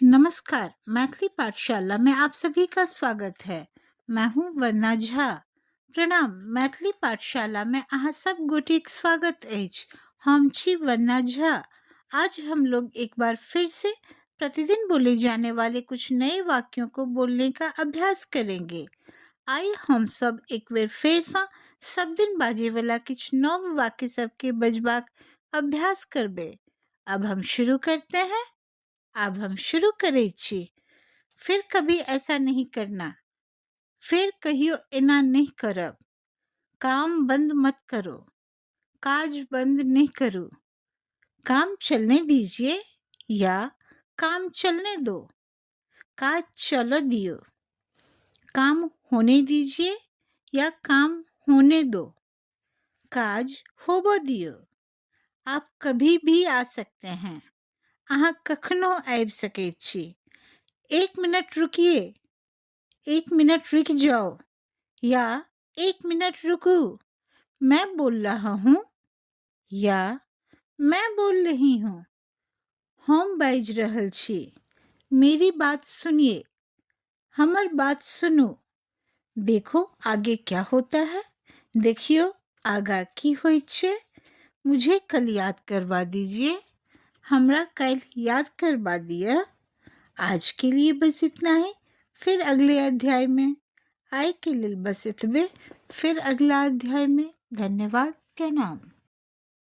नमस्कार, मैथिली पाठशाला में आप सभी का स्वागत है। मैं हूँ वंदना झा। प्रणाम, मैथिली पाठशाला में अहाँ सब गोटेक स्वागत अछि। हम छी वंदना झा। आज हम लोग एक बार फिर से प्रतिदिन बोले जाने वाले कुछ नए वाक्यों को बोलने का अभ्यास करेंगे। आइ हम सब एक बेर फेरसँ सब दिन बाजैवला किछु नव वाक्य सबके बजबाक अभ्यास करबै। अब हम शुरू करते हैं। आब हम शुरू करै छी। फिर कभी ऐसा नहीं करना। फेर कहियो एना नहि करब। काम बंद मत करो। काज बंद नहि करू। काम चलने दीजिए या काम चलने दो। काज चलऽ दियौ। काम होने दीजिए या काम होने दो। काज होबऽ दियौ। आप कभी भी आ सकते हैं। अहाँ कखनो आबि सकैत छी। एक मिनट रुकिए। एक मिनट रुकि जाओ या एक मिनट रुकू। मैं बोल रहा हूँ या मैं बोल रही हूँ। हम बाजि रहल छी। मेरी बात सुनिए। हमर बात सुनू। देखो आगे क्या होता है। देखियौ आगाँ की होइत छै। मुझे कल याद करवा दीजिए। हमरा काल्हि याद करबा दिअ। आज के लिए बस इतना ही। फिर अगले अध्याय में। आइ के लेल बस एतबे। फिर अगला अध्याय में। धन्यवाद। प्रणाम।